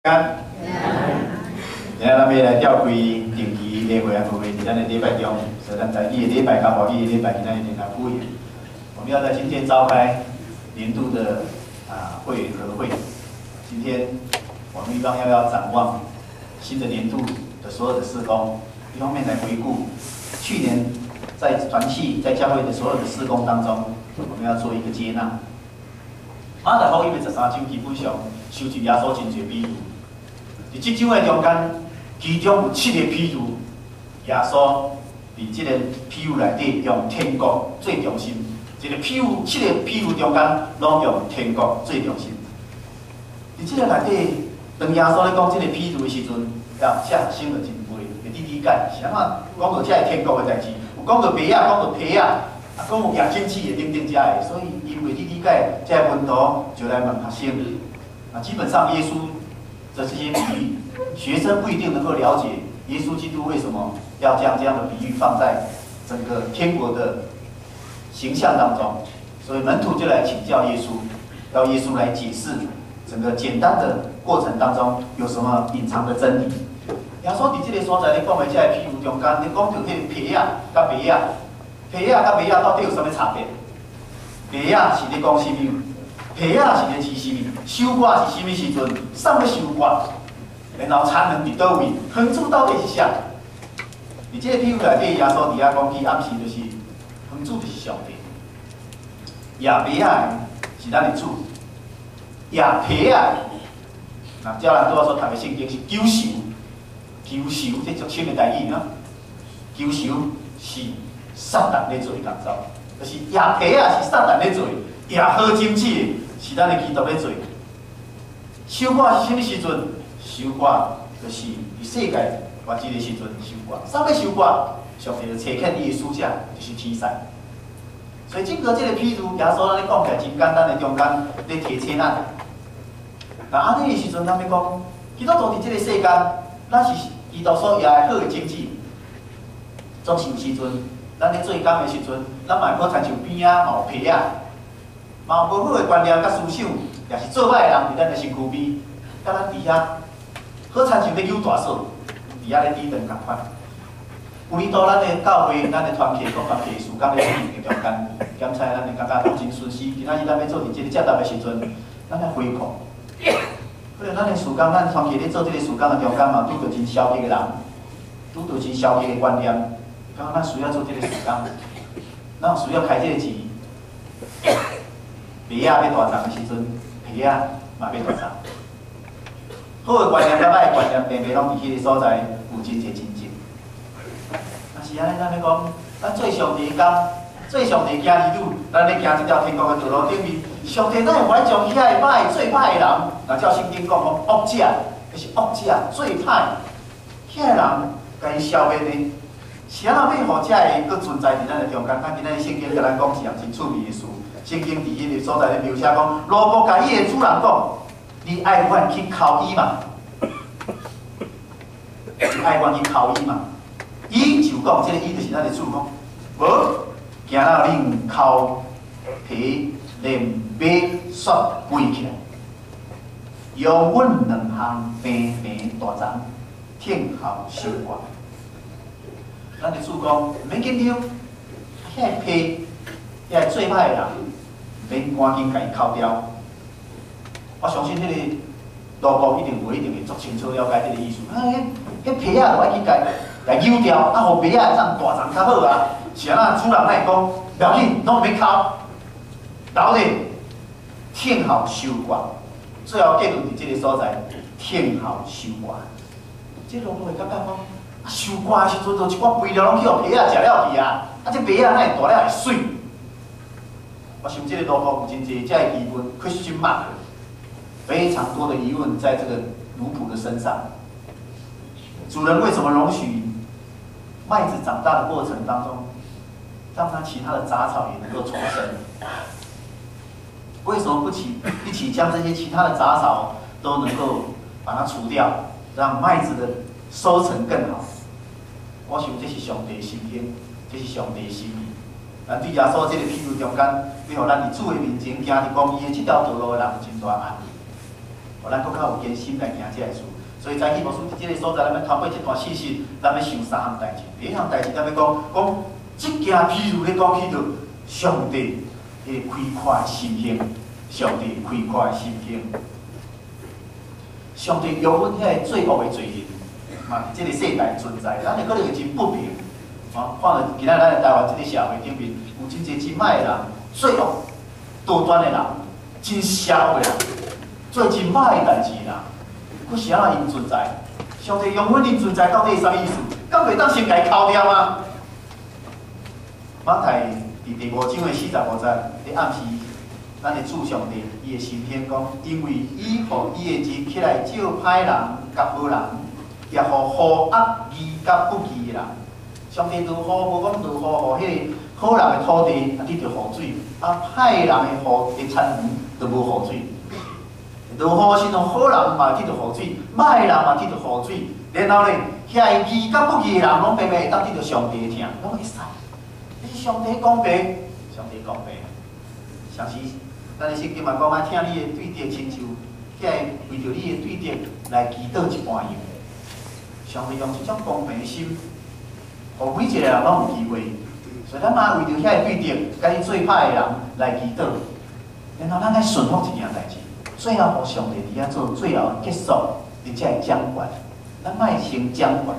今仔咱欲來召開定期的會員會，佇咱的禮拜中，所以咱台語的禮拜佮華語的禮拜，今仔日聯合舉行。我們要在今天召開年度的會員和會。今天我們一方面要展望新的年度的所有的事工，一方面來回顧去年在團契、在教會的所有的事工當中，我們要做一個接納。馬太福音的13章基本上收集耶穌真濟比喻。佇這章的中間，其中有七個比喻，耶穌佇這個比喻內底用天國做中心。一個比喻，七個比喻中間，攏用天國做中心。佇這個內底，當耶穌咧講這個比喻的時陣，啊，這學生就真袂會去理解，是按怎講到這个天國的代誌，有講到麥仔，講到皮仔，啊，講有葉種子的等等遮个，所以伊袂去理解，這个門徒就來問學生。啊，基本上耶穌的這些比喻，學生不一定能夠了解耶穌基督為什麼要將這樣的比喻放在整個天國的形象當中，所以門徒就來請教耶穌，要耶穌來解釋整個簡單的過程當中有什麼隱藏的真理。耶穌佇這个所在咧講的這个比喻中間，咧講著彼个皮仔佮麥仔，皮仔佮麥仔到底有啥物差別？麥仔是咧講啥物？皮仔是咧指啥物？收割是啥物時陣？啥欲收割？然後田園佇佗位？園主到底是啥？佇這個比喻內底，耶穌佇遐講起暗示就是，園主就是上帝。野麥仔的是咱的主，野皮仔，若照咱拄仔所讀的聖經是九仇，九仇這足深的台語喏。九仇是撒旦咧做的工作，就是野皮仔是撒旦咧做，野好種子的是咱的基督咧做。收割是啥物時陣？收割就是佇世界末日的時陣收割。啥欲收割？上帝就差遣伊的使者，就是天使。所以整個這个比喻，耶穌按呢講起來真簡單的中間咧提醒咱。若按呢的時陣，咱欲講，基督徒佇這个世間，咱是基督所掖的好的種子。總是有時陣，咱咧做工的時陣，咱嘛會好親像邊仔嘛有皮仔，嘛有無好的觀念佮思想，也是做歹的人佇咱的身軀邊，佮咱佇遐，好親像咧搝大嫂，佇遐咧抵擋仝款。有哩到咱的教會、咱的團契、各個事工咧進行的中間，檢查咱會感覺攏真順時。今仔日咱欲做佇這个接待的時陣，咱愛回顧。可能咱的事工，咱團契咧做這个事工的中間嘛，拄著真消極的人，拄著真消極的觀念，感覺咱需要做這个事工，咱有需要開這个錢。麥仔欲大叢的時陣，皮仔嘛欲大叢。好的觀念佮歹的觀念，平平攏佇彼个所在有真濟真正。若是按呢，咱欲講，咱做上帝的工，做上帝囝兒女，咱咧行這條天國的道路頂面，上帝哪會予將遐个歹、最歹的人，若照聖經講講惡者，就是惡者最歹，遐个人共伊消滅呢？是按怎欲予這个閣存在佇咱的中間？咱今仔日聖經共咱講一項真趣味的事。聖經佇彼个所在咧描寫講，奴僕共伊的主人講：你愛阮去剾伊嗎？你愛阮去剾伊嗎？伊就講，這个伊就是咱的主講，無，驚到恁剾皮連麥屑飛起來，用阮兩項平平大叢，聽候收割。咱的主講，毋免緊張，遐个皮，遐个做歹的人，免趕緊共伊剾掉。我相信彼个奴僕一定無一定會足清楚了解這个意思。啊，彼彼皮仔就愛去共來搝掉，啊，予麥仔會當大叢較好啊。是按怎主人哪會講，不要緊，攏毋免剾，留咧，聽候收割。最後結論佇這个所在，聽候收割。這奴僕會感覺講，啊，收割的時陣，就一寡肥料攏去予皮仔食了去啊，啊，這麥仔哪會大了會媠？我想這个奴僕有真濟這个疑問，question mark，非常多的疑問在這個奴僕的身上。主人為什麼容許麥子長大的過程當中，讓它其他的雜草也能夠叢生？為什麼不起一起將這些其他的雜草都能夠把它除掉，讓麥子的收成更好？我想這是上帝心意，這是上帝心意。咱對耶穌這个比喻中間，欲予咱佇主的面前行佇公義的這條道路的人，有真大壓力。予咱閣較有堅心來行這个事。所以早起牧師佇這个所在，咱欲透過這段信息，咱欲想三項代誌。第一項代誌，咱欲講講，這件譬喻咧講起著上帝彼个開闊心胸，上帝開闊心胸，上帝容忍遐个罪惡的罪人，嘛佇這个世代存在，咱會可能會真不平。哦，看著今仔咱的台灣這个社會頂面，有真濟真歹的人，罪惡多端的人，真邪惡的人，做真歹的代誌的人，閣是按怎𪜶存在？上帝容忍𪜶存在，到底是啥物意思？敢袂當先共伊抠掉嗎？馬太佇第五章的45節，咧暗示咱的主上帝，伊的心胸講，因為伊予伊的日起來照歹人佮好人，也予雨壓義佮不義的人。上帝落雨，無講落雨，予彼個好人的土地啊得著雨水，啊歹人的雨的田園就無雨水。落雨時陣，好人嘛得著雨水，歹人嘛得著雨水。然後呢，遐個義佮不義的人，攏白白會當得著上帝的疼，攏會使。這是上帝公平，上帝公平。像是咱的聖經嘛講啊，疼你的對敵，親像遐個為著你的對敵來祈禱一般樣。上帝用這種公平的心，予每一個人攏有機會。所以咱嘛為著遐個對敵，共伊做歹的人來祈禱。然後咱愛順服一件代誌，最後予上帝佇遐做最後的結束，佇遮個掌權。咱莫先掌權，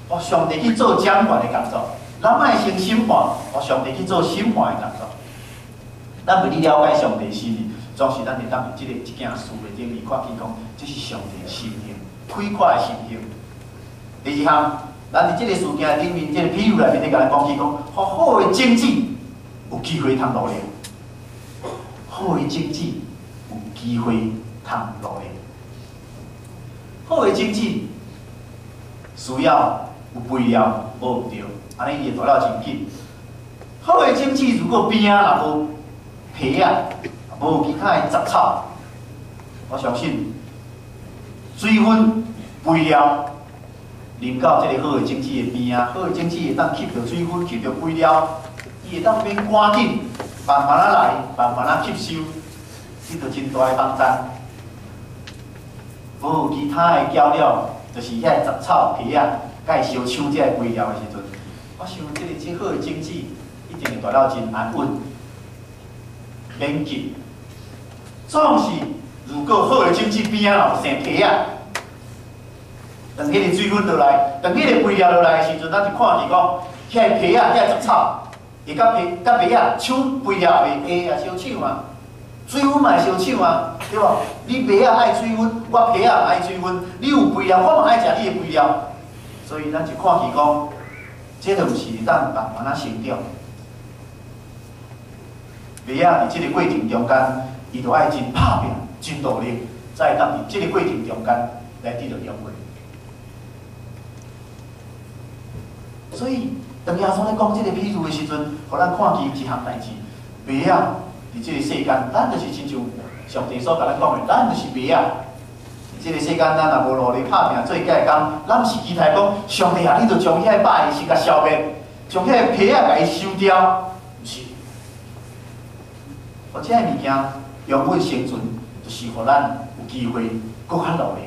予上帝去做掌權的工作。咱莫先審判，予上帝去做審判的工作。咱袂去了解上帝心意，總是咱會當佇這個一件事的頂面看見講，這是上帝心胸，開闊的心胸。第二項，咱佇這個事件頂面，這個譬喻內面咧共咱講起講，予好的種子有機會通努力，好的種子有機會通努力。好的種子需要有肥料，無毋對，按呢伊會大了真緊。好的種子如果邊仔若無皮仔，無其他的雜草，我相信水分、肥料淋到這个好的種子的邊仔，好的種子會當吸著水分、吸著肥料，伊會當免趕緊，慢慢仔來，慢慢仔吸收，得著真大的幫助。無其他的攪擾，就是遐个雜草、皮仔，共伊相搶這个肥料的時陣，我想這个真好的種子一定會大了真安穩，免急。總是如果好的種子邊仔若有生皮仔，當彼个水分落來，當彼个肥料落來的時陣，咱就看見講，遐个皮仔、遐個雜草，會佮皮佮麥仔搶肥料袂？會啊，相搶啊，水分嘛會相搶啊，對無？你麥仔愛水分，我皮仔嘛愛水分，你有肥料，我嘛愛食你的肥料，所以咱就看見講，這就毋是會當慢慢仔成長。麥仔佇這个過程中間，伊就愛真拍拚、真努力，才會當佇這个過程中間來得著養分。所以，當耶穌咧講這个譬喻的時陣，予咱看見一項代誌，麥仔佇這个世間，咱就是親像上帝所共咱講的，咱就是麥仔。佇這个世間，咱若無努力拍拚做這个工，咱毋是期待講上帝啊，你著將遐个歹的先共消滅，將遐个皮仔共伊收掉，毋是。予這个物件永遠生存，就是予咱有機會閣較努力。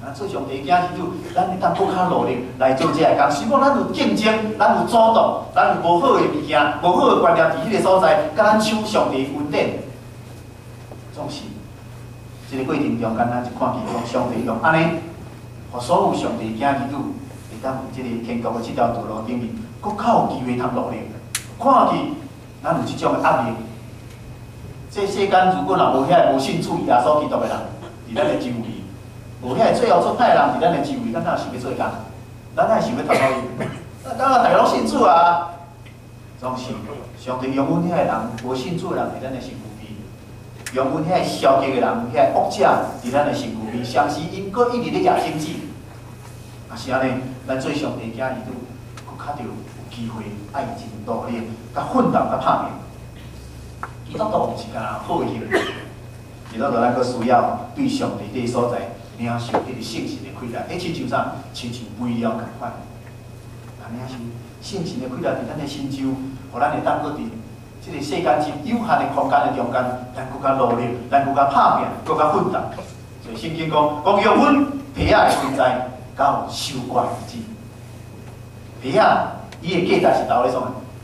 啊，做上帝囝兒女，咱會當閣較努力來做這个工。雖講咱有競爭，咱有阻擋，咱有無好的物件、無好的觀念佇彼个所在，共咱搶上帝恩典。總是，這个過程中間，咱就看見講上帝用按呢，予所有上帝囝兒女會當佇這个天國的這條道路頂面，閣較有機會通努力。看見咱有這種的壓力。這世間如果若無遐個無信主耶穌基督的人，佇咱的周圍，無遐個做惡做歹的人佇咱的周圍，咱哪會想欲做工？咱哪會想欲頭路伊？當然，大家攏信主啊！總是上帝容阮遐個人無信主的人佇咱的身軀邊，容阮遐個消極的人、遐個惡者佇咱的身軀邊，相時𪜶閣一直咧攑種子。若是按呢，咱做上帝囝兒女，閣較著有機會愛真努力、佮奮鬥、佮拍拚。基督徒毋是干焦好的行為，基督徒咱閣需要對上帝這个所在領受彼個聖神的氣力，彼親像啥？親像肥料仝款。啊，領受聖神的氣力佇咱的身周，予咱會當閣佇這个世間真有限的空間的中間，咱閣較努力，咱閣較拍拚，閣較奮鬥。所以所以聖經講，講予阮皮仔的存在到收割的日子。皮仔伊的價值是留咧創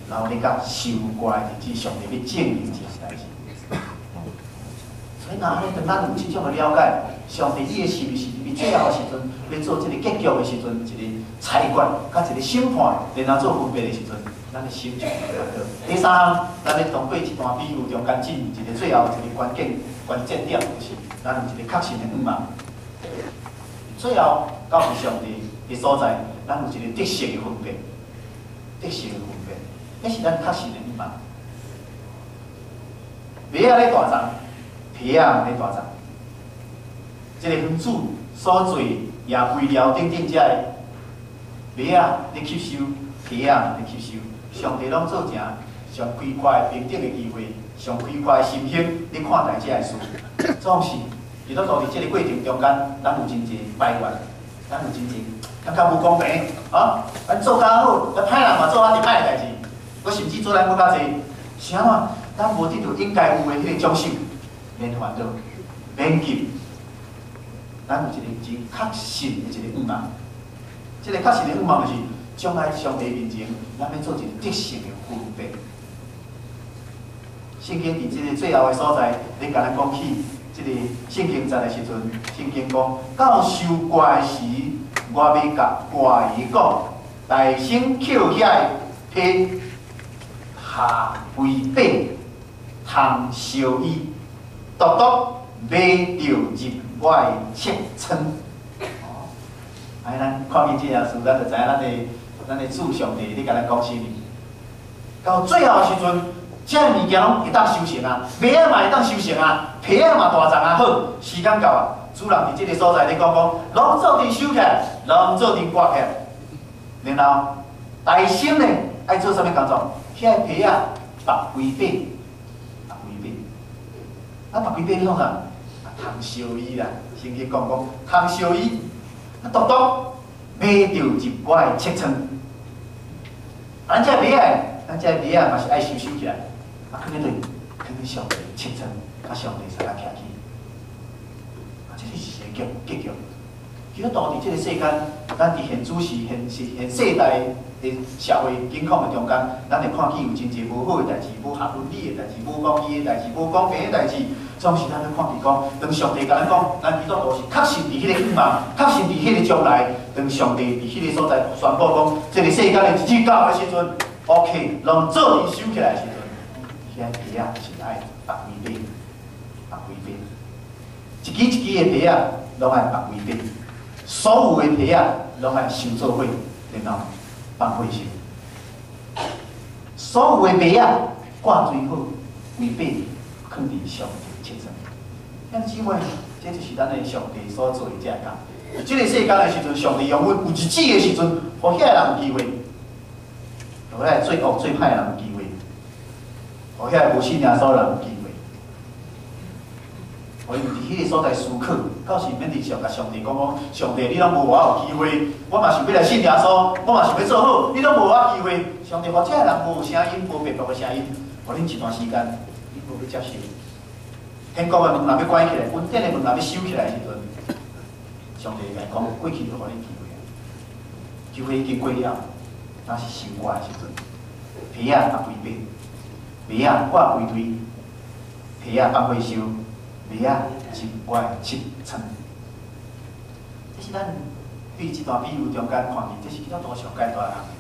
啥？留咧到收割的日子，上帝欲證明一項代誌。所以若按呢，當咱有這種的了解，上帝伊的心是佇最後的時陣，欲做這个結局的時陣，一个裁決佮一个審判，然後做分別的時陣，咱的心就會較好。第三項，咱咧通過這段比喻中間進入一个最後一个關鍵關鍵點，就是咱有一个確信的願望。最後到佇上帝的所在，咱有一個得勝的分別，得勝的分別，彼是咱確信的願望。麥仔咧大叢，皮仔咧大叢，這个園主所做也肥料等等這个麥仔咧吸收，皮仔咧吸收，上帝攏做成上開闊平等的機會，上開闊的心胸咧看待這个事，總是基督徒佇這个過程中間，咱有真濟埋怨，咱有真濟感覺無公平啊！咱做較好，啊歹人嘛做咱佇歹的代誌，閣甚至做咱閣較濟，是按怎？咱無得著應該有的彼个獎賞，免煩惱，免急。咱有一個真確信的一個願望，這个確信的願望就是將來上帝面前，咱欲做一個得勝的分別。聖經佇這个最後的所在，咧共咱講起這个聖經節的時陣，聖經講到收割的時，我欲共割伊講，大先抾遐的皮下為篆，通燒伊，獨獨欲著入我的尺倉。哦，哎，咱看見這件事，咱就知影咱的主上帝咧共咱講啥物。到最後的時陣，這个物件攏會當收成啊，麥仔嘛會當收成啊，皮仔嘛大叢啊。好，時間到啊，主人佇這个所在咧講講，攏做陣收起來，攏做陣割起來，然後大先呢愛做啥物工作？遐个皮仔縛規篆，縛規篆，啊縛規篆創啥？啊，通燒伊啦，聖經講講通燒伊，啊獨獨欲著入我的尺倉。咱這個麥仔，咱這個麥仔嘛是愛收收起來，啊，囥佇佗？囥佇上帝尺倉，佮上帝相佮徛起。啊，這個是一個結局。基督徒佇這個世間，咱佇現主時、現時現世代的社會境況的中間，咱會看見有真濟無好的代誌、無合倫理的代誌、無公義的代誌、無公平的代誌。總是咱咧看見講，當上帝共咱講，咱基督徒是確信佇彼个願望，確信佇彼个將來，當上帝佇彼个所在宣布講，這个世間的日子到的時陣，OK，攏做陣收起來的時陣，遐皮仔是愛縛規篆，縛規篆，一支一支的皮仔攏愛縛規篆，所有的皮仔攏愛收做伙，然後放火燒。所有的麥仔掛錐好，規篆囥佇上帝尺倉。兄弟姊妹，這就是咱的上帝所做的這个工。這个世間的時陣，上帝予阮有日子的時陣，予遐個人有機會，予遐個最惡最歹的人有機會，予遐個無信耶穌的人有機會，予𪜶佇彼个所在思考，到時免佇上共上帝講講，上帝你攏無予我有機會，我嘛想欲來信耶穌，我嘛想欲做好，你攏無予我機會。上帝予這个人無聲音，無白白的聲音，予恁一段時間，恁無欲接受。天國的門若欲關起來，恩典的門若欲收起來的時陣，上帝會講過去就予恁機會，機會已經過了，若是收割的時陣，皮仔縛規篆，麥仔掛規堆，皮仔放火燒，麥仔入我的尺倉。這是咱對這段比喻中間看見，這是基督徒上蓋大項的。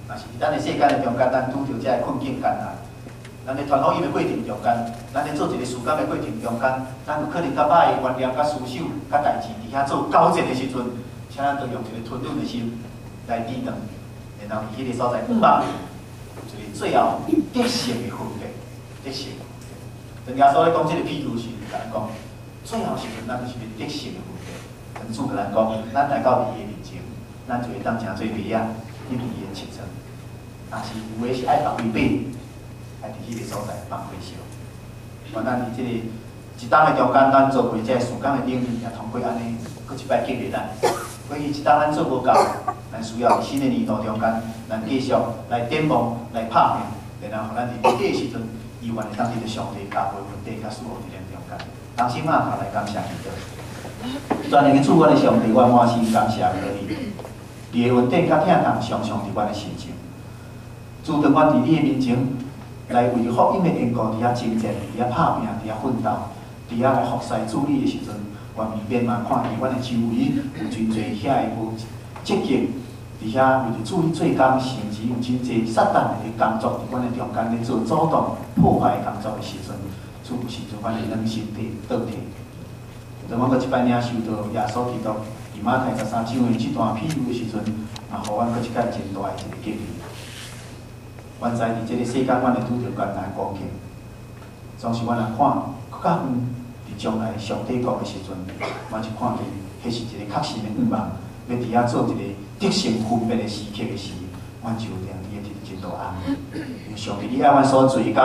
若是佇咱的世間的中間，咱拄著這个困境艱難。咱咧傳福音的過程中間，咱咧做一个事工的過程中間，咱有可能較歹的觀念、佮思想、佮代誌佇遐做糾纏的時陣，請咱都用一個吞忍的心來抵擋，然後佇彼個所在，向望一個最後得勝的分別，得勝。當耶穌咧講這个譬喻時，共咱講，最後時陣咱就是欲得勝的分別。當主共咱講，咱來到伊的面前，咱就會當成做麥仔，入伊的尺倉。但是有的是愛縛規篆，愛佇彼個所在放火燒。願咱佇這个一冬的中間，咱做過這个事工的頂面，也通過按呢，閣一擺激勵咱。過去一冬咱做無夠，咱需要佇新的年度中間，咱繼續來展望、來拍拼，然後予咱佇年底的時陣，猶原會當佇上帝教會恩典佮賜福佇咱中間。同心仔來感謝基督。全能的主，阮的上帝，阮滿心感謝予你。你的恩典佮疼痛，常常佇阮的身上。主，當阮佇你的面前來為福音的緣故，佇遐爭戰，佇遐拍拚，佇遐奮鬥，佇遐來服侍主你的時陣，願避免嘛看見阮的周圍有真濟遐个無積極，佇遐為著主你做工，甚至有真濟撒旦的工作佇阮的中間咧做阻擋、破壞工作的時陣，主有時陣阮會軟心地倒退。當阮閣一擺領受到耶穌基督佇馬太13章的這段譬喻的時陣，嘛予阮閣一擺真大的一個激勵。阮知佇這个世間，阮會拄著艱難光景，總是阮若看閣較遠，佇將來上帝國的時陣，阮就看見彼是一個確實的願望，欲佇遐做一個得勝分別的時刻的時，阮就定佇咧得真大安慰。因為上帝你愛阮所做的工，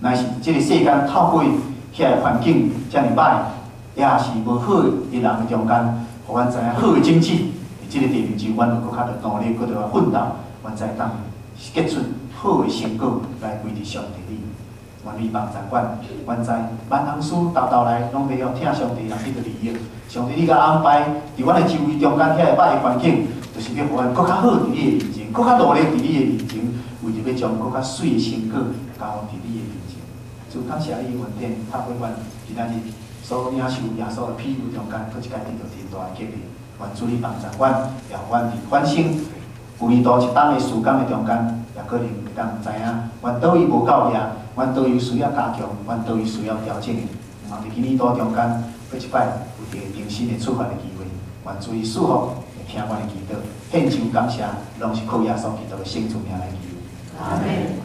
乃是這個世間透過遐個環境遮爾歹，也是無好的人的中間，予阮知影好的種子，佇這個地面上，阮就閣較著努力，閣著愛奮鬥，阮才會當結出好的成果來歸佇上帝你。願你幫助阮，阮知萬行事沓沓來，攏袂曉疼上帝人得著利益。上帝你共安排佇阮的周圍中間遐個歹的環境，就是欲予阮閣較好佇你的面前，閣較努力佇你的面前，為著欲將閣較媠的成果交佇你的面前。主感謝你的恩典，透過阮今仔日所領受耶穌的譬喻中間，閣一擺得著真大的激勵。願主你幫助阮，也予阮佇反省舊年度一冬的事工的中間，也可能會當知影，阮佗位無夠額，阮佗位需要加強，阮佗位需要調整的。嘛佇今年度中間，閣一擺有一個重新的出發的機會。願主你賜福，會聽阮的祈禱，獻上感謝，攏是靠耶穌基督的聖主名來求。阿門。